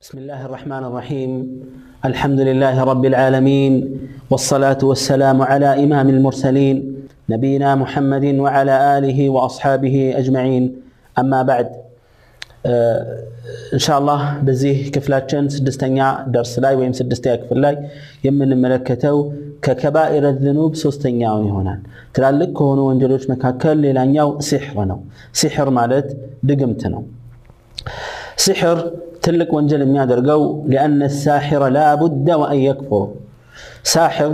بسم الله الرحمن الرحيم. الحمد لله رب العالمين، والصلاة والسلام على إمام المرسلين نبينا محمد وعلى آله وأصحابه أجمعين. أما بعد، إن شاء الله በዚህ ክፍላችን ስድስተኛ ደርስ ላይ ወይም ስድስተኛ ክፍል ላይ የምንመለከተው ከከባኢረ ዝኑብ ሶስተኛውን ይሆናል። ትላልቅ ከሆኑ ወንጀሎች መካከል ሌላኛው ሲሕር ነው። ሲሕር ማለት ድግምት ነው። ሲሕር ትልቅ ወንጀል የሚያደርገው لأن الساحر لا بد وأن يكفر። ሳሕር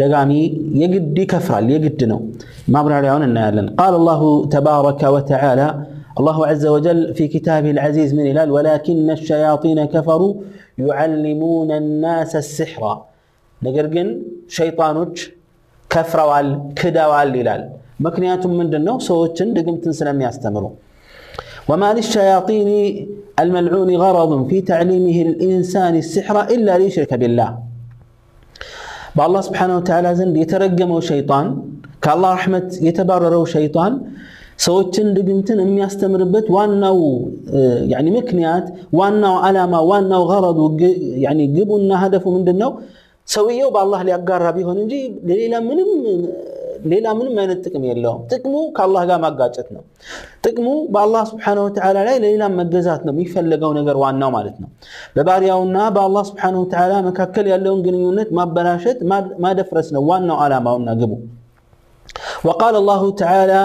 ደጋሚ የግድ ይከፍራል፣ የግድ ነው። ማብራሪያውን እናያለን። قال الله تبارك وتعالى، الله عز وجل في كتابه العزيز من ይላል? ولكن الشياطين كفروا يعلمون الناس السحر። ነገር ግን ሸይጣኖች ከፍረዋል፣ ክደዋል ይላል። ምክንያቱም ምንድን ነው? ሰዎችን ድግምትን ስለሚያስተምሩ። وما للشياطين الملعون غرض في تعليمه الإنسان السحر إلا ليشرك بالله። በአላህ ስብሓነሁ ወተዓላ ዘንድ የተረገመው ሸይጣን፣ ከአላህ ረሕመት የተባረረው ሸይጣን ሰዎችን ድግምትን የሚያስተምርበት ዋናው ያኒ ምክንያት፣ ዋናው ዓላማ፣ ዋናው ገረዱ፣ ያኒ ግቡና ሀደፉ ምንድን ነው? ሰውየው በአላህ ሊያጋራ ቢሆን እንጂ ሌላ ምንም አይነት ጥቅም የለውም። ጥቅሙ ከአላህ ጋር ማጋጨት ነው። ጥቅሙ በአላህ ስብሓነሁ ወተዓላ ላይ ለሌላ መገዛት ነው የሚፈለገው ነገር ዋናው ማለት ነው። በባሪያውና በአላህ ስብሓነሁ ወተዓላ መካከል ያለውን ግንኙነት ማበላሸት፣ ማደፍረስ ነው ዋናው ዓላማውና ግቡ። وقال الله تعالى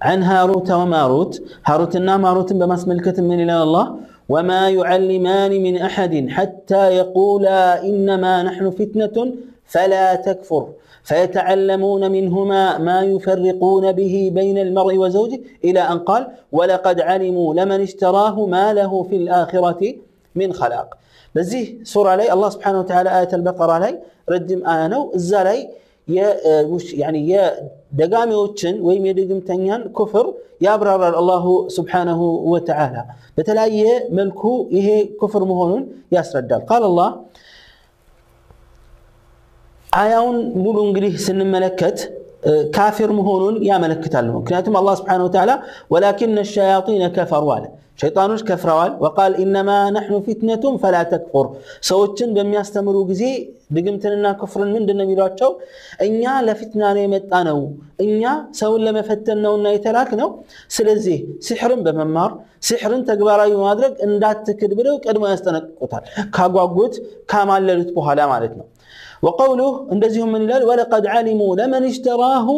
عن هاروت وماروت፣ هاروتنا ماروت بمسملكة من إلى الله: وما يعلمان من أحد حتى يقولا إنما نحن فتنة فلا تكفر، فيتعلمون منهما ما يفرقون به بين المرء وزوجه، إلى أن قال: ولقد علموا لمن اشتراه ما له في الآخرة من خلاق። በዚህ ሱራ ላይ አላህ ስብሓነሁ ወተዓላ آية البقرة ላይ ረጅም አያ ነው። እዛ ላይ የደጋሚዎችን ወይም የድግምተኛን ኩፍር ያብራራል አላሁ ስብሓነሁ ወተዓላ። በተለያየ መልኩ ይሄ ኩፍር መሆኑን ያስረዳል። ቃል አላህ አያውን ሙሉ እንግዲህ ስንመለከት ካፊር መሆኑን ያመለክታል። ምክንያቱም አላህ ስብሓነሁ ወተዓላ ወላኪነ ሸያጢነ ከፈሩ አለ። ሸይጣኖች ከፍረዋል። ወቃል ኢነማ ነሕኑ ፊትነቱን ፈላ ተክፉር። ሰዎችን በሚያስተምሩ ጊዜ ድግምትንና ኩፍርን ምንድን ነው የሚሏቸው? እኛ ለፊትና ነው የመጣ ነው፣ እኛ ሰውን ለመፈተን ነውና የተላክ ነው። ስለዚህ ሲሕርን በመማር ሲሕርን ተግባራዊ በማድረግ እንዳትክድ ብለው ቀድሞ ያስጠነቅቁታል። ካጓጉት ካማለሉት በኋላ ማለት ነው። ወቀውሉህ እንደዚሁም ምን ይላል? ወለቀድ ዓሊሙ ለመን እሽተራሁ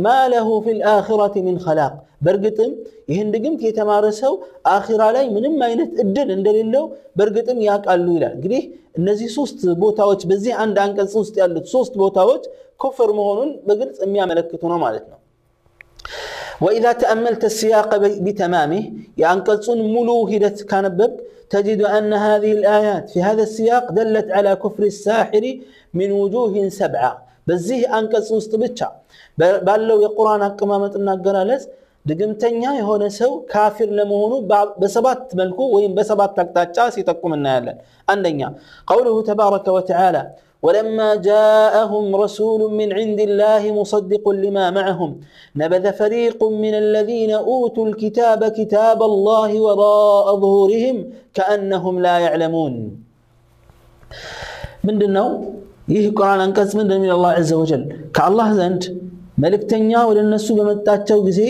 ማ ለሁ ፊ ልአኺረቲ ሚን ኸላቅ። በእርግጥም ይህን ድግምት የተማረ ሰው አኺራ ላይ ምንም አይነት እድል እንደሌለው በእርግጥም ያውቃሉ ይላል። እንግዲህ እነዚህ ሶስት ቦታዎች፣ በዚህ አንድ አንቀጽ ውስጥ ያሉት ሶስት ቦታዎች ኩፍር መሆኑን በግልጽ የሚያመለክቱ ነው ማለት ነው። وإذا تأملت السياق بتمامه፣ የአንቀጹን ሙሉ ሂደት ካነበብክ، تجد أن هذه الآيات في هذا السياق دلت على كفر الساحر من وجوه سبعة። በዚህ አንቀጽ ውስጥ ብቻ ባለው የቁርአን አቀማመጥና አገላለጽ ድግምተኛ የሆነ ሰው ካፊር ለመሆኑ በሰባት መልኩ ወይም በሰባት አቅጣጫ ሲጠቁም እናያለን። አንደኛ፣ قوله تبارك وتعالى: ولما جاءهم رسول من عند الله مصدق لما معهم نبذ فريق من الذين أوتوا الكتاب كتاب الله وراء ظهورهم كأنهم لا يعلمون። ምንድን ነው ይህ ቁርአን አንቀጽ? ምንድን ነው? አላህ ዐዘ ወጀል ከአላህ ዘንድ መልእክተኛ ወደ እነሱ በመጣቸው ጊዜ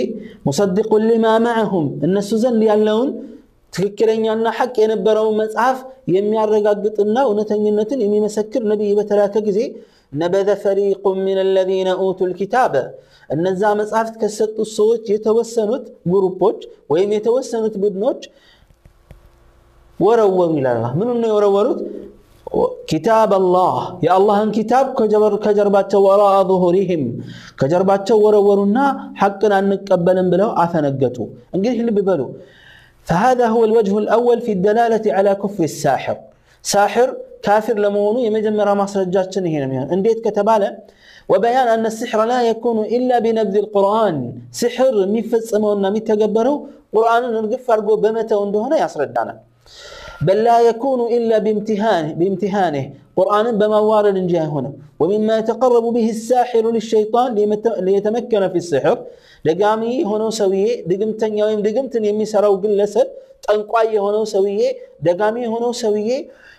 مصدق لما معهم፣ እነሱ ዘንድ ያለውን ትክክለኛና ሐቅ የነበረውን መጽሐፍ የሚያረጋግጥና እውነተኝነትን የሚመሰክር ነቢይ በተላከ ጊዜ نبذ فريق من الذين أوتوا الكتاب፣ እነዛ መጽሐፍት ከሰጡት ሰዎች የተወሰኑት ግሩፖች ወይም የተወሰኑት ቡድኖች ወረወሩ ይላል። ምኑን ነው የወረወሩት? كتاب الله፣ የአላህን ኪታብ ከጀርባቸው፣ وراء ظهورهم፣ ከጀርባቸው ወረወሩና ሐቅን አንቀበልም ብለው አፈነገጡ። እንግዲህ ልብ በሉ፣ فهذا هو الوجه الأول في الدلالة على كفر الساحر። ሳሕር ካፊር ለመሆኑ የመጀመሪያ ማስረጃችን ይሄ ነው የሚሆን። እንዴት ከተባለ وبيان أن السحر لا يكون إلا بنبذ القرآن። ሲሕር የሚፈጸመውና የሚተገበረው ቁርአንን እርግፍ አድርጎ በመተው እንደሆነ ያስረዳናል። بل لا يكون إلا بامتهانه قرآن بموارد እንጂ አይሆንም። ومما يتقرب به الساحر للشيطان ليتمكن في السحر ደጋሚ የሆነው ሰውዬ፣ ድግምተኛ ወይም ድግምትን የሚሰራው ግለሰብ፣ ጠንቋይ የሆነው ሰውዬ፣ ደጋሚ የሆነው ሰውዬ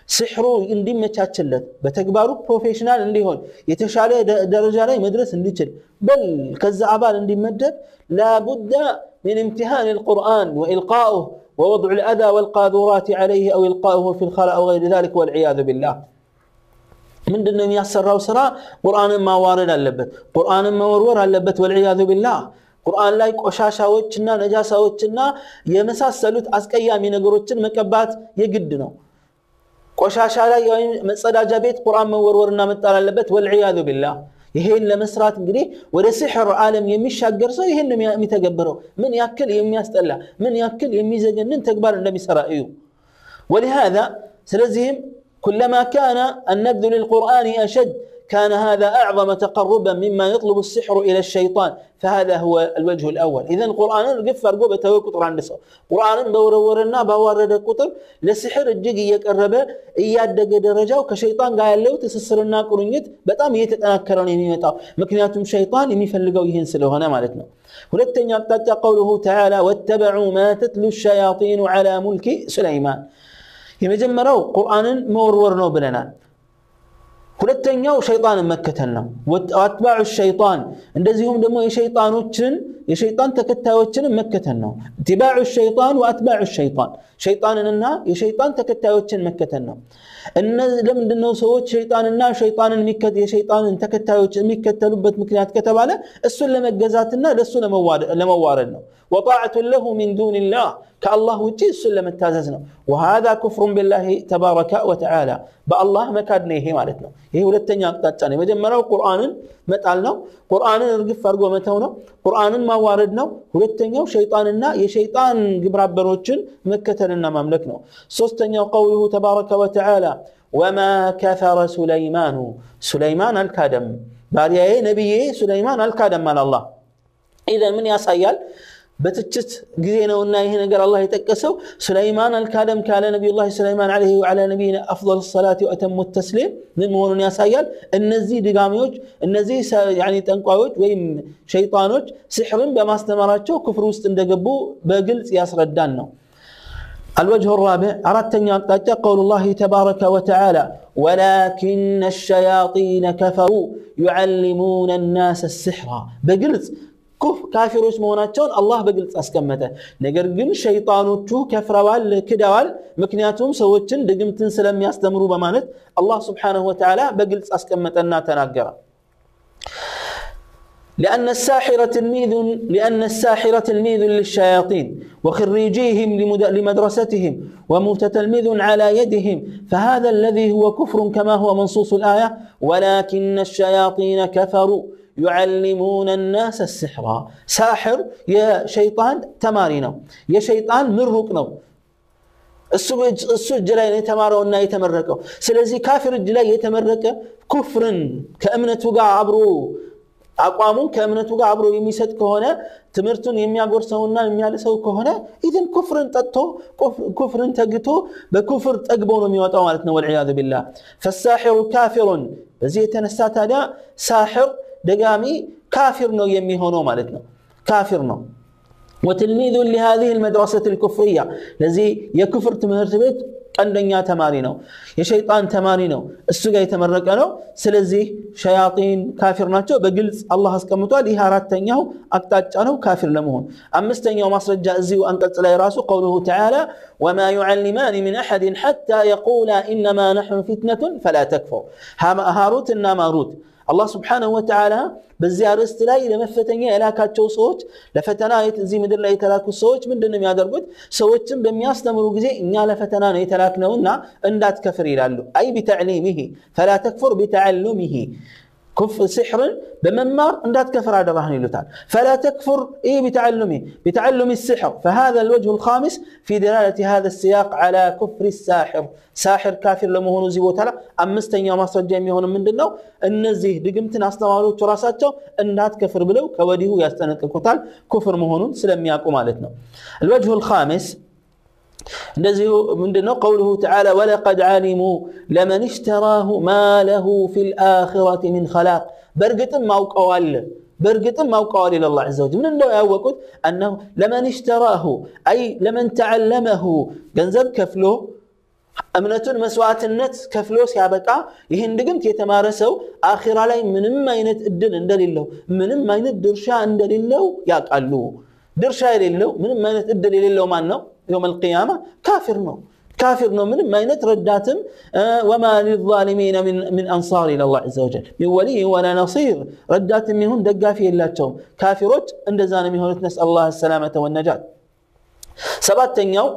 ስሕሩ እንዲመቻችለት፣ በተግባሩ professional እንዲሆን፣ የተሻለ ደረጃ ላይ መድረስ እንዲችል፣ በል ከዛ አባል እንዲመደብ لا بد من امتهان القرآن وإلقاؤه ووضع الأذى والقاذورات عليه أو إلقاؤه في الخلاء أو غير ذلك والعياذ بالله። ምንድን ነው የሚያሰራው ስራ? ቁርአንን ማዋረድ አለበት፣ ቁርአንን መወርወር አለበት። والعياذ بالله ቁርአን ላይ ቆሻሻዎችና ነጃሳዎችና የመሳሰሉት አስቀያሚ ነገሮችን መቀባት የግድ ነው። ቆሻሻ ላይ ወይም መጸዳጃ ቤት ቁርአን መወርወርና መጣል አለበት። والعياذ بالله ይሄን ለመስራት እንግዲህ ወደ ስሕር ዓለም የሚሻገር ሰው ይሄን ነው የሚተገብረው። ምን ያክል የሚያስጠላ፣ ምን ያክል የሚዘገንን ተግባር እንደሚሰራ እዩ። ولهذا ስለዚህም كلما كان النبذ للقرآن أشد كان هذا أعظم تقربا مما يطلب السحر إلى الشيطان، فهذا هو الوجه الأول። إذا ቁርአንን እርግፍ አድርጎ በተወ ቁጥር፣ አንድ ሰው ቁርአንን በወረወረና ባዋረደ ቁጥር ለስሕር እጅግ እየቀረበ፣ እያደገ፣ ደረጃው ከሸይጣን ጋር ያለው ትስስርና ቁርኝት በጣም እየተጠናከረ ነው የሚመጣው። ምክንያቱም ሸይጣን የሚፈልገው ይህን ስለሆነ ማለት ነው። ሁለተኛ አቅጣጫ قوله تعالى واتبعوا ما تتلو الشياطين على ملك سليمان። የመጀመሪያው ቁርአንን መወርወር ነው ብለናል። ሁለተኛው ሸይጣንን መከተል ነው። وأتباع الشيطان እንደዚሁም ደግሞ የሸይጣኖችን፣ የሸይጣን ተከታዮችንም መከተል ነው። اتباع الشيطان وأتباع الشيطان ሸይጣንንና የሸይጣን ተከታዮችን መከተል ነው። ለምንድነው ሰዎች ሸይጣንና ሸይጣንን የሸይጣንን ተከታዮች የሚከተሉበት ምክንያት ከተባለ እሱን ለመገዛትና ለእሱ ለመዋረድ ነው። وطاعة له من دون الله ከአላህ ውጪ እሱን ለመታዘዝ ነው። وهذا كفر بالله تبارك وتعالى በአላህ መካድ ነው ይሄ ማለት ነው። ይሄ ሁለተኛ አቅጣጫ ነው። የመጀመሪያው ቁርአንን መጣል ነው። ቁርአንን እርግፍ አድርጎ መተው ነው። ቁርአንን ማዋረድ ነው። ሁለተኛው ሸይጣንና የሸይጣን ግብረአበሮችን መከተልና ማምለክ ነው። ሶስተኛው قوله تبارك وتعالى وما كفر سليمان ሱለይማን አልካደም፣ ባሪያዬ ነቢዬ ሱለይማን አልካደም አለ አላህ። إذن ምን ያሳያል? በትችት ጊዜ ነውና ይሄ ነገር አላህ የጠቀሰው። ሱለይማን አልካደም ካለ ነቢዩላህ ሱለይማን عليه وعلى نبينا أفضل الصلاة وأتم التسليم ምን መሆኑን ያሳያል? እነዚህ ድጋሚዎች፣ እነዚህ ጠንቋዮች ወይም ሸይጣኖች ስሕርን በማስተማራቸው ኩፍር ውስጥ እንደገቡ በግልጽ ያስረዳን ነው። الوجه الرابع አራተኛ አቅጣጫ قول الله تبارك وتعالى ولكن الشياطين كفروا يعلمون الناس السحر በግልጽ ካፊሮች መሆናቸውን አላህ በግልጽ አስቀመጠ። ነገር ግን ሸይጣኖቹ ከፍረዋል፣ ክደዋል፣ ምክንያቱም ሰዎችን ድግምትን ስለሚያስተምሩ በማለት አላህ سبحانه وتعالى በግልጽ አስቀመጠና ተናገረ። لأن الساحر تلميذ للشياطين وخريجيهم لمدرستهم ومتتلمذ على يدهم، فهذا الذي هو كفر كما هو منصوص الآية ولكن الشياطين كفروا يعلمون الناس السحر። ሳሕር የሸይጣን ተማሪ ነው። የሸይጣን ምሩቅ ነው። እሱ እጅ ላይ ነው የተማረውና የተመረቀው። ስለዚህ ካፊር እጅ ላይ የተመረቀ፣ ኩፍርን ከእምነቱ ጋር አብሮ፣ አቋሙን ከእምነቱ ጋር አብሮ የሚሰጥ ከሆነ፣ ትምህርቱን የሚያጎርሰውና የሚያልሰው ከሆነ إذن ኩፍርን ጠጥቶ፣ ኩፍርን ተግቶ፣ በኩፍር ጠግቦ ነው የሚወጣው ማለት ነው። والعياذ بالله فالساحر كافر። በዚህ የተነሳ ታዲያ ሳሕር ደጋሚ ካፊር ነው የሚሆነው ማለት ነው። ካፊር ነው። وتلميذ لهذه المدرسة الكفرية ለዚህ የኩፍር ትምህርት ቤት ቀንደኛ ተማሪ ነው። የሸይጣን ተማሪ ነው። እሱ ጋር የተመረቀ ነው። ስለዚህ ሸያጢን ካፊር ናቸው፣ በግልጽ አላህ አስቀምጧል። ይህ አራተኛው አቅጣጫ ነው ካፊር ለመሆን። አምስተኛው ማስረጃ እዚሁ አንቀጽ ላይ ራሱ قوله تعالى وما يعلمان من أحد حتى يقولا إنما نحن فتنة فلا تكفر ሃሩት እና ማሩት አላህ سبحانه وتعالى በዚህ አርዕስት ላይ ለመፈተኛ የላካቸው ሰዎች፣ ለፈተና እዚህ ምድር ላይ የተላኩ ሰዎች ምንድን ነው የሚያደርጉት? ሰዎችን በሚያስተምሩ ጊዜ እኛ ለፈተና ነው የተላክነውና እንዳትከፍር ይላሉ። أي بتعليمه فلا تكفر بتعلمه ስሕርን በመማር እንዳትከፍር አደራህን ይሉታል። فلا تكفر إي بتعلمه بتعلم السحر። فهذا الوجه الخامس في دلالة هذا السياق على كفر الساحر ሳሕር ካፊር ለመሆኑ እዚህ ቦታ ላይ አምስተኛው ማስረጃ የሚሆነው ምንድን ነው? እነዚህ ድግምትን አስተማሪዎቹ ራሳቸው እንዳትከፍር ብለው ከወዲሁ ያስጠነቅቁታል፣ ኩፍር መሆኑን ስለሚያውቁ ማለት ነው። الوجه الخامس እንደዚሁ ምንድነው قوله تعالى ولقد علموا لمن اشتراه ما له في الآخرة من خلاق በእርግጥም አውቀዋል በእርግጥም አውቀዋል ይላል አላህ عز وجل። ምን እንደው ያወቁት أنه لمن اشتراه أي لمن تعلمه ገንዘብ ከፍሎ እምነቱን መስዋዕትነት ከፍሎ ሲያበቃ ይህን ድግምት የተማረ ሰው አኺራ ላይ ምንም አይነት እድል እንደሌለው ምንም አይነት ድርሻ እንደሌለው ያውቃሉ። ድርሻ የሌለው ምንም አይነት እድል የሌለው ማን ነው? يوم القيامة ካፊር ነው። ካፊር ነው። ምንም አይነት ረዳትም وما للظالمين من أنصار ይላል አላህ عز وجل من ولي ولا نصير ረዳትም ይሁን ደጋፊ የላቸውም። ካፊሮች እንደዛ ነው የሚሆኑት። نسأل الله السلامة والنجاة። ሰባተኛው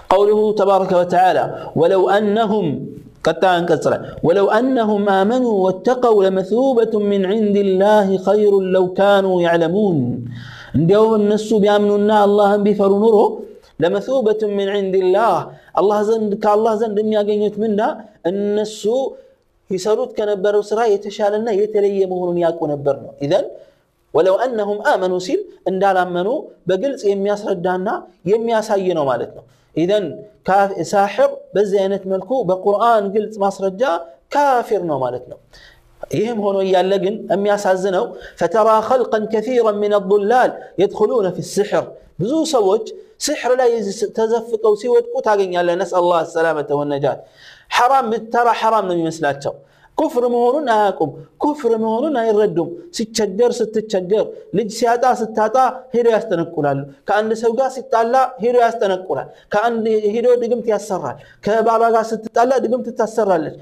قوله تبارك وتعالى ولو أنهم قطعا قصرا ولو أنهم آمنوا واتقوا لمثوبة من عند الله خير لو كانوا يعلمون እንዲያው እነሱ ቢያምኑና አላህን ቢፈሩ ኑሮ ለመثوبة من عند الله አላህ ዘንድ ከአላህ ዘንድ የሚያገኙት ምንዳ እነሱ ይሰሩት ከነበረው ስራ የተሻለና የተለየ መሆኑን ያውቁ ነበር ነው። ኢዘን ወለው أنهم آمنوا ሲል እንዳላመኑ በግልጽ የሚያስረዳና የሚያሳይ ነው ማለት ነው። ኢዘን ሳሕር በዚህ አይነት መልኩ በቁርአን ግልጽ ማስረጃ ካፊር ነው ማለት ነው። ይህም ሆኖ እያለ ግን የሚያሳዝነው ፈተራ ኸልቀን ከሲራን ሚነ ዱላል የድኹሉነ ፊ ስሕር ብዙ ሰዎች ስሕር ላይ ተዘፍቀው ሲወድቁ ታገኛለህ። ነስአሉላህ ሰላመተ ወነጃት። ሐራም ብትተራ ሐራም ነው የሚመስላቸው። ኩፍር መሆኑን አያውቁም። ኩፍር መሆኑን አይረዱም። ሲቸገር ስትቸገር፣ ልጅ ሲያጣ ስታጣ ሄዶ ያስጠነቁላሉ። ከአንድ ሰው ጋር ሲጣላ ሄዶ ያስጠነቁላል። ከአንድ ሄዶ ድግምት ያሰራል። ከባሏ ጋር ስትጣላ ድግምት ታሰራለች።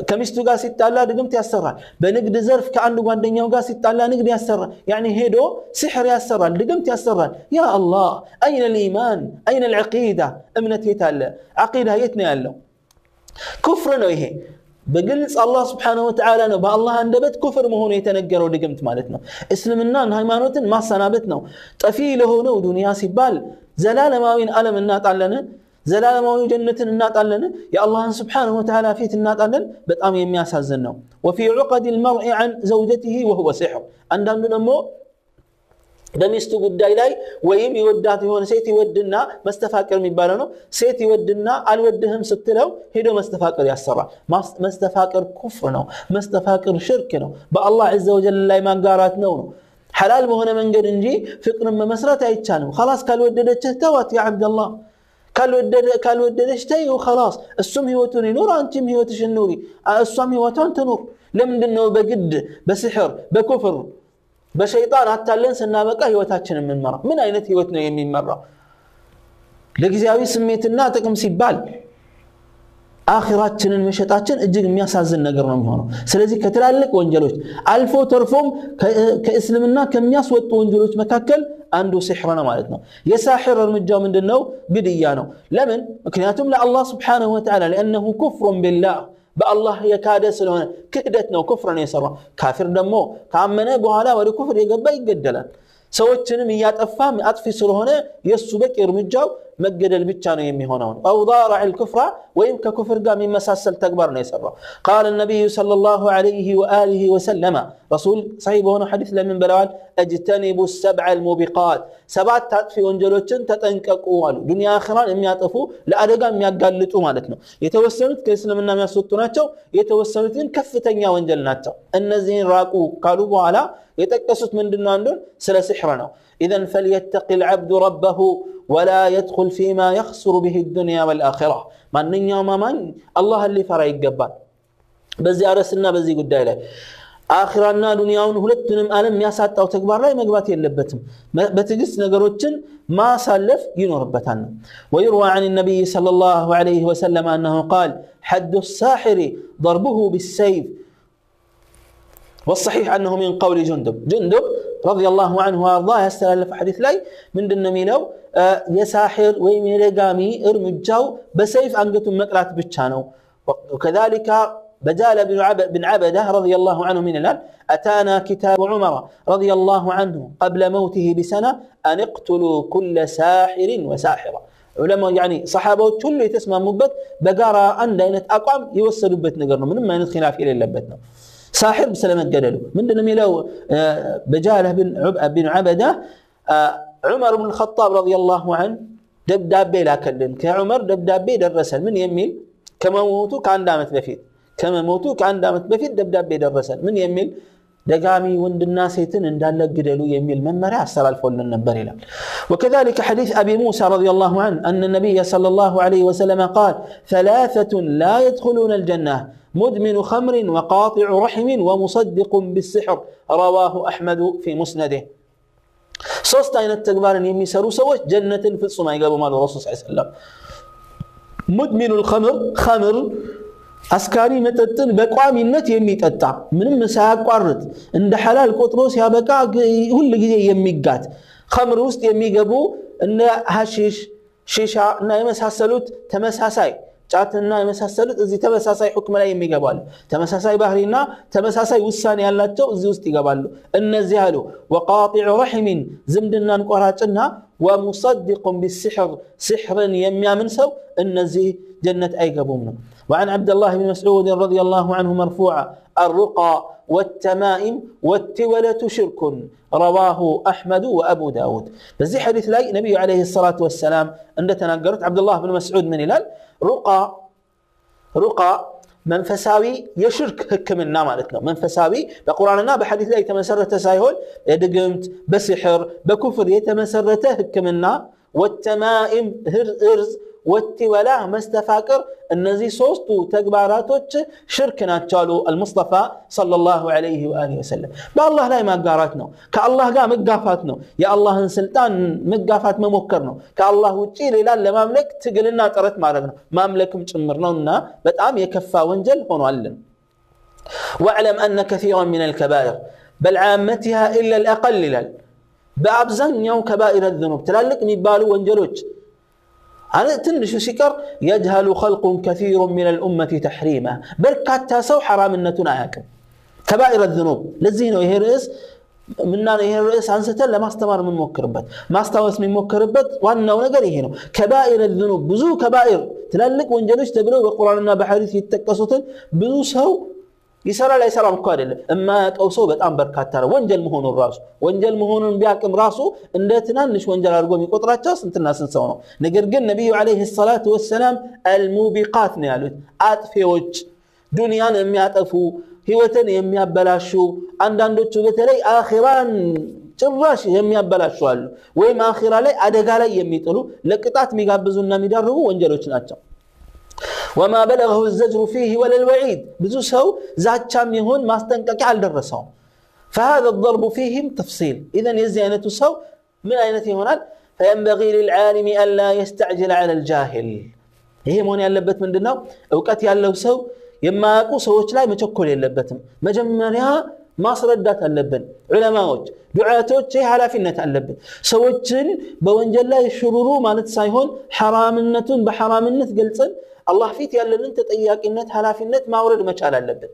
ከሚስቱ ጋር ሲጣላ ድግምት ያሰራል። በንግድ ዘርፍ ከአንድ ጓደኛው ጋር ሲጣላ ንግድ ያሰራል። ያኒ ሄዶ ሲሕር ያሰራል፣ ድግምት ያሰራል። ያ አላህ አይነ ልኢማን አይነ ልዐቂዳ? እምነት የት አለ? ዐቂዳ የት ነው ያለው? ኩፍር ነው ይሄ። በግልጽ አላህ ስብሓነሁ ወተዓላ ነው በአላህ አንደበት ኩፍር መሆኑ የተነገረው ድግምት ማለት ነው። እስልምናን ሃይማኖትን ማሰናበት ነው። ጠፊ ለሆነው ዱንያ ሲባል ዘላለማዊን ዓለም እናጣለን፣ ዘላለማዊ ጀነትን እናጣለን፣ የአላህን ስብሓነሁ ወተዓላ ፊት እናጣለን። በጣም የሚያሳዝን ነው። ወፊ ዑቀድ ልመርኢ ዐን ዘውጀቲሂ ወሁወ ሲሕር። አንዳንዱ ደግሞ በሚስቱ ጉዳይ ላይ ወይም ይወዳት የሆነ ሴት ይወድና መስተፋቅር የሚባለው ነው። ሴት ይወድና አልወድህም ስትለው ሄዶ መስተፋቅር ያሰራል። መስተፋቅር ኩፍር ነው። መስተፋቅር ሽርክ ነው። በአላህ ዐዘ ወጀል ላይ ማጋራት ነው ነው ሐላል በሆነ መንገድ እንጂ ፍቅርን መመስረት አይቻልም። ኸላስ ካልወደደችህ ተዋት ያ ዓብደላህ፣ ካልወደደች ተይው ኸላስ። እሱም ህይወቱን ይኑር፣ አንቺም ህይወትሽን ኑሪ፣ እሷም ህይወቷን ትኑር። ለምንድን ነው በግድ በስሕር በኩፍር በሸይጣን አታለን ስናበቃ ህይወታችን የምንመራ? ምን አይነት ህይወት ነው የሚመራው? ለጊዜያዊ ስሜትና ጥቅም ሲባል አኺራችንን መሸጣችን እጅግ የሚያሳዝን ነገር ነው የሚሆነው። ስለዚህ ከትላልቅ ወንጀሎች አልፎ ተርፎም ከእስልምና ከሚያስወጡ ወንጀሎች መካከል አንዱ ሲሕር ነው ማለት ነው። የሳሕር እርምጃው ምንድነው? ግድያ ነው። ለምን? ምክንያቱም ለአላህ ስብሓነሁ ወተዓላ لأنه كفر بالله በአላህ የካደ ስለሆነ ክህደት ነው፣ ኩፍር ነው የሰራው። ካፊር ደግሞ ካመነ በኋላ ወደ ኩፍር የገባ ይገደላል። ሰዎችንም እያጠፋ አጥፊ ስለሆነ የእሱ በቂ እርምጃው መገደል ብቻ ነው የሚሆነው። أو ضارع الكفر ወይም ከኩፍር ጋር የሚመሳሰል ተግባር ነው የሰራው። قال النبي صلى الله عليه وآله وسلم ረሱል ሰሒህ በሆነው ሐዲስ ለምን ብለዋል? اجتنبوا السبع الموبقات ሰባት አጥፊ ወንጀሎችን ተጠንቀቁ አሉ። ዱንያ አኺራን የሚያጠፉ ለአደጋ የሚያጋልጡ ማለት ነው። የተወሰኑት ከእስልምና የሚያስወጡ ናቸው፣ የተወሰኑት ግን ከፍተኛ ወንጀል ናቸው። እነዚህን ራቁ ካሉ በኋላ የጠቀሱት ምንድነው? አንዱን ስለ ሲሕር ነው። إذن فليتق العبد ربه ولا يدخل فيما يخسر به الدنيا والآخرة። ማንኛውም አማኝ አላህን ሊፈራ ይገባል። በዚህ አርዕስትና በዚህ ጉዳይ ላይ አኺራና ዱንያውን ሁለቱንም ዓለም የሚያሳጣው ተግባር ላይ መግባት የለበትም። በትዕግስት ነገሮችን ማሳለፍ ይኖርበታል ነው። ويروى عن النبي صلى الله عليه وسلم أنه قال حد الساحر ضربه بالسيف والصحيح أنه من قول جندب جندب رضي الله عنه وأرضاه ያስተላለፈ ሐዲስ ላይ ምንድን ነው የሚለው? የሳሕር ወይም የደጋሚ እርምጃው በሰይፍ አንገቱን መቅላት ብቻ ነው። وكذلك بجال بن عبدة رضي الله عنه من الآن أتانا كتاب عمر رضي الله عنه قبل موته بسنة أن اقتلوا كل ساحر وساحرة። ዑለማ ያኒ ሰሓባዎች ሁሉ የተስማሙበት በጋራ አንድ አይነት አቋም የወሰዱበት ነገር ነው። ምንም አይነት ኺላፍ የሌለበት ነው። ሳሕር ስለመገደሉ ምንድን ነው የሚለው? በጃለህ ብን ዐበዳ ዑመር ብን ልኸጣብ ረዲየላሁ ዐንሁ ደብዳቤ ላከልን። ከዑመር ደብዳቤ ደረሰን። ምን የሚል? ከመሞቱ ከአንድ ዓመት በፊት፣ ከመሞቱ ከአንድ ዓመት በፊት ደብዳቤ ደረሰን። ምን የሚል? ደጋሚ ወንድና ሴትን እንዳለ ግደሉ የሚል መመሪያ አስተላልፎልን ነበር ይላል። وكذلك حديث أبي موسى رضي الله عنه أن النبي صلى الله عليه وسلم قال: ثلاثة لا يدخلون الجنة: مدمن خمر وقاطع رحم ومصدق بالسحر. رواه أحمد في مسنده። ሶስት አይነት ተግባርን የሚሰሩ ሰዎች ጀነትን ፍጹም አይገቡም አሉ ረሱል ስ ሰለም። مدمن الخمر፣ ኸምር አስካሪ መጠጥን በቋሚነት የሚጠጣ፣ ምንም ሳያቋርጥ እንደ ሐላል ቆጥሮ ሲያበቃ ሁል ጊዜ የሚጋት። ኸምር ውስጥ የሚገቡ እነ ሐሺሽ፣ ሺሻ እና የመሳሰሉት፣ ተመሳሳይ ጫትና የመሳሰሉት እዚህ ተመሳሳይ ሁክም ላይ የሚገባሉ። ተመሳሳይ ባህሪና ተመሳሳይ ውሳኔ ያላቸው እዚህ ውስጥ ይገባሉ። እነዚህ አሉ وقاطع رحم ዝምድናን ቆራጭና ومصدق بالسحر ሲሕርን የሚያምን ሰው፣ እነዚህ ጀነት አይገቡም ነው። وعن عبد الله بن مسعود رضي الله عنه مرفوعا: الرقى والتمائم والتولة شرك. رواه أحمد وأبو داود። በዚህ ሐዲስ ላይ ነቢዩ ዓለይሂ ሰላቱ ወሰላም እንደተናገሩት ዓብዱላህ ብን መስዑድ ምን ይላል? ሩቃ፣ ሩቃ መንፈሳዊ የሽርክ ሕክምና ማለት ነው። መንፈሳዊ በቁርአንና በሐዲስ ላይ የተመሰረተ ሳይሆን የድግምት፣ በስሕር፣ በኩፍር የተመሰረተ ሕክምና፣ ወተማኢም እርዝ፣ ወቲወላ መስተፋቅር፣ እነዚህ ሶስቱ ተግባራቶች ሽርክ ናቸው አሉ አልሙስጠፋ ሰለላሁ ዐለይሂ ወአሊሂ ወሰለም። በአላህ ላይ ማጋራት ነው። ከአላህ ጋር መጋፋት ነው። የአላህን ስልጣን መጋፋት መሞከር ነው። ከአላህ ውጪ ሌላን ለማምለክ ትግልና ጥረት ማድረግ ነው። ማምለክም ጭምር ነው እና በጣም የከፋ ወንጀል ሆኗልን። واعلم أن كثيرا من الكبائر بل عامتها إلا الأقل ይላል። በአብዛኛው كبائر الذنوب ትላልቅ የሚባሉ ወንጀሎች ትንሹ ሲቀር يجهل خلق كثير من الأمة تحريمه፣ በርካታ ሰው ሐራምነቱን አያውቅም። كبائر الذنوب ለዚህ ነው ይሄ ርዕስ ምና ይሄ ርዕስ አንስተን ለማስተማር የምንሞክርበት፣ ማስታወስ የሚሞክርበት ዋናው ነገር ይሄ ነው። كبائر الذنوب ብዙ ከባኢር ትላልቅ ወንጀሎች ተብለው በቁርአንና በሐዲስ የተጠቀሱትን ብዙ ሰው ይሰራል። አይሰራም እኮ አይደለም፣ የማያውቀው ሰው በጣም በርካታ ነው። ወንጀል መሆኑን ራሱ፣ ወንጀል መሆኑን ቢያቅም ራሱ እንደ ትናንሽ ወንጀል አድርጎ የሚቆጥራቸው ስንትና ስንት ሰው ነው። ነገር ግን ነቢዩ ዓለይሂ ሰላቱ ወሰላም አልሙቢቃት ነው ያሉት፣ አጥፌዎች፣ ዱንያን የሚያጠፉ፣ ህይወትን የሚያበላሹ፣ አንዳንዶቹ በተለይ አኺራን ጭራሽ የሚያበላሹ አሉ። ወይም አኺራ ላይ አደጋ ላይ የሚጥሉ፣ ለቅጣት የሚጋብዙና የሚዳርጉ ወንጀሎች ናቸው። وما بلغه الزجر فيه ولا الوعيد፣ ብዙ ሰው ዛቻም ይሁን ማስጠንቀቂያ አልደረሰውም። فهذا الضرب فيهم تفصيل። إذن የዚህ አይነቱ ሰው ምን አይነት ይሆናል? فينبغي للعالم ألا يستعجل على الجاهل። ይሄ መሆን ያለበት ምንድን ነው? እውቀት ያለው ሰው የማያውቁ ሰዎች ላይ መቸኮል የለበትም። መጀመሪያ ማስረዳት አለብን። ዑለማዎች፣ ዱዓቶች ይህ ኃላፊነት አለብን። ሰዎችን በወንጀል ላይ ሽሩሩ ማለት ሳይሆን ሐራምነቱን በሐራምነት ገልጸን አላህ ፊት ያለንን ተጠያቂነት፣ ኃላፊነት ማውረድ መቻል አለብን።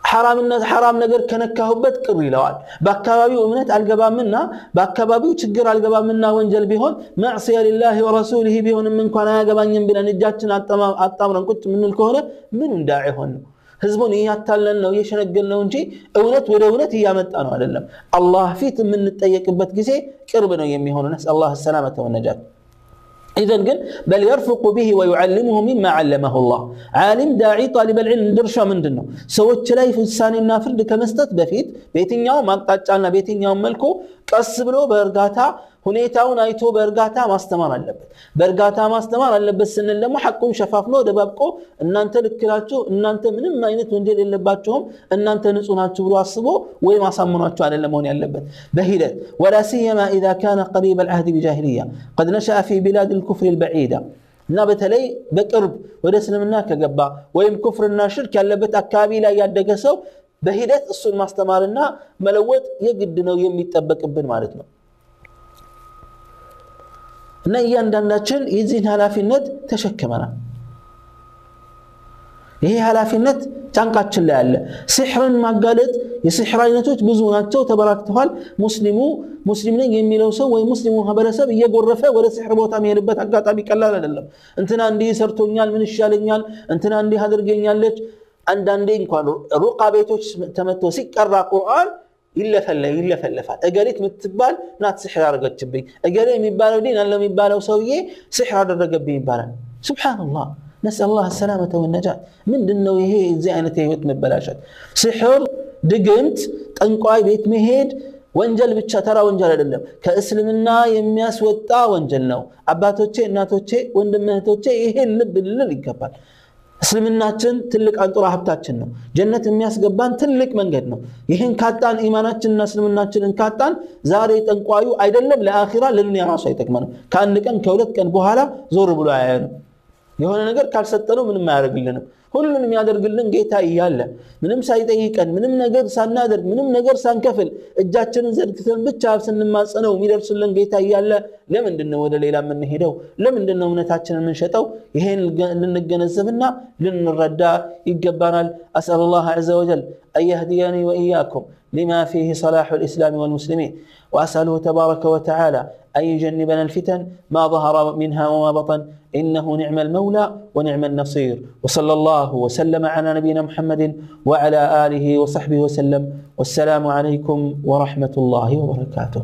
ሐራምነት ሐራም ነገር ከነካሁበት ቅር ይለዋል። በአካባቢው እምነት አልገባምና፣ በአካባቢው ችግር አልገባምና፣ ወንጀል ቢሆን معصية لله ورسوله ቢሆንም እንኳን አያገባኝም ብለን እጃችን አጣምረን ቁጭ የምንል ከሆነ ምኑ ዳዒ ሆን ነው? ህዝቡን እያታለን ነው፣ እየሸነገል ነው እንጂ እውነት ወደ እውነት እያመጣ ነው አይደለም። አላህ ፊት የምንጠየቅበት ጊዜ ቅርብ ነው የሚሆነው። نسأل الله السلامة والنجاة። إذن ግን بل يرفق به ويعلمه مما علمه الله። ዓሊም፣ ዳዒ፣ طالب العلم ድርሻ ምንድን ነው? ሰዎች ላይ ውሳኔና ፍርድ ከመስጠት በፊት በየትኛውም አቅጣጫና በየትኛውም መልኩ ቀስ ብሎ በእርጋታ ሁኔታውን አይቶ በእርጋታ ማስተማር አለበት። በእርጋታ ማስተማር አለበት ስንል ደግሞ ሐቁን ሸፋፍኖ ደባብቆ እናንተ ልክ ናችሁ፣ እናንተ ምንም አይነት ወንጀል የለባችሁም፣ እናንተ ንጹህ ናችሁ ብሎ አስቦ ወይም አሳምኗችሁ አይደለም መሆን ያለበት፣ በሂደት። ولا سيما إذا كان قريب العهد بجاهلية قد نشأ في بلاد الكفر البعيدة፣ እና በተለይ በቅርብ ወደ እስልምና ከገባ ወይም ኩፍርና ሽርክ ያለበት አካባቢ ላይ ያደገ ሰው በሂደት እሱን ማስተማርና መለወጥ የግድ ነው የሚጠበቅብን ማለት ነው። እና እያንዳንዳችን የዚህን ኃላፊነት ተሸክመናል። ይሄ ኃላፊነት ጫንቃችን ላይ አለ። ሲሕርን ማጋለጥ፣ የሲሕር አይነቶች ብዙ ናቸው፣ ተበራክተዋል። ሙስሊሙ፣ ሙስሊም ነኝ የሚለው ሰው ወይም ሙስሊሙ ማህበረሰብ እየጎረፈ ወደ ሲሕር ቦታ የሚሄድበት አጋጣሚ ቀላል አይደለም። እንትና እንዲህ ሰርቶኛል፣ ምን ይሻለኛል? እንትና እንዲህ አድርገኛለች። አንዳንዴ እንኳን ሩቃ ቤቶች ተመቶ ሲቀራ ቁርአን ይለፈለፋል። እገሊት የምትባል ናት ስሕር አደረገችብኝ፣ እገሌ የሚባለው ዲን አለ የሚባለው ሰውዬ ስሕር አደረገብኝ ይባላል። ሱብሓነላህ፣ ነስአሉላህ ሰላመተ ወነጃት። ምንድን ነው ይሄ እዚህ አይነት የህይወት መበላሸት? ስሕር፣ ድግምት፣ ጠንቋይ ቤት መሄድ ወንጀል ብቻ ተራ ወንጀል አይደለም፣ ከእስልምና የሚያስወጣ ወንጀል ነው። አባቶቼ፣ እናቶቼ፣ ወንድም እህቶቼ ይሄን ልብ ልንል ይገባል። እስልምናችን ትልቅ አንጡራ ሀብታችን ነው። ጀነት የሚያስገባን ትልቅ መንገድ ነው። ይህን ካጣን፣ ኢማናችንና እስልምናችንን ካጣን፣ ዛሬ ጠንቋዩ አይደለም ለአኺራ ለዱንያ ራሱ አይጠቅመንም። ከአንድ ቀን ከሁለት ቀን በኋላ ዞር ብሎ አያየንም። የሆነ ነገር ካልሰጠነው ምንም አያደርግልንም። ሁሉንም የሚያደርግልን ጌታ እያለ ምንም ሳይጠይቀን፣ ምንም ነገር ሳናደርግ፣ ምንም ነገር ሳንከፍል፣ እጃችንን ዘርግተን ብቻ ስንማጸነው የሚደርስልን ጌታ እያለ ለምንድን ነው ወደ ሌላ የምንሄደው? ለምንድን ነው እምነታችንን የምንሸጠው? ይሄን ልንገነዘብና ልንረዳ ይገባናል። አስአሉላህ ዐዘ ወጀል أن يهديني وإياكم لما فيه صلاح الإسلام والمسلمين، وأسأله تبارك وتعالى أن يجنبنا الفتن ما ظهر منها وما بطن، إنه نعم المولى ونعم النصير. وصلى الله وسلم على نبينا محمد وعلى آله وصحبه وسلم، والسلام عليكم ورحمة الله وبركاته.